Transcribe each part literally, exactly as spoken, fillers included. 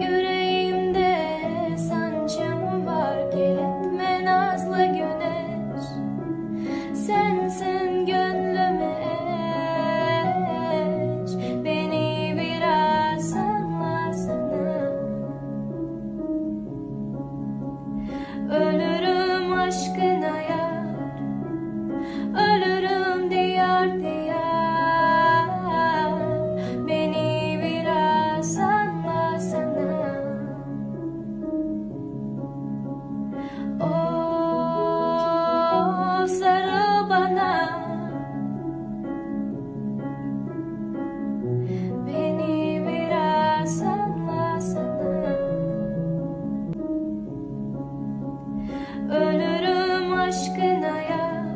Yüreğimde sancım var, kilitlenmez güneş. Sensin gönlüme eş, beni biraz anlasana. Ölürüm aşkına yar, ölürüm diyar diyar. Beni biraz anlasana. Oh, sarıl bana. Beni biraz anlasana. Ölürüm aşkına yar,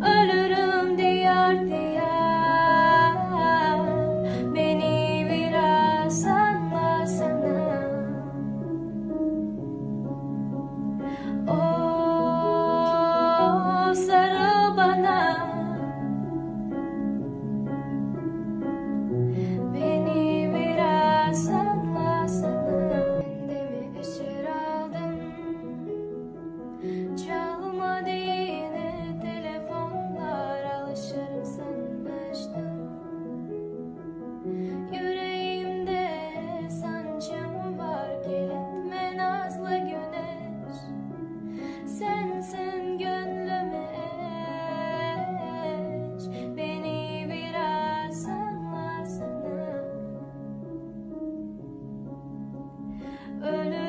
ölürüm diyar diyar. Beni biraz anlasana. Oh, sarıl bana. Beni biraz anlasana. Kendimi esir aldım. Çalmadı yine telefonlar, alışırım sanmıştım. Yüreğimde sancım var, kilitlenmez güneş. Sensin gönlüme eş, beni biraz anlasana. Ölü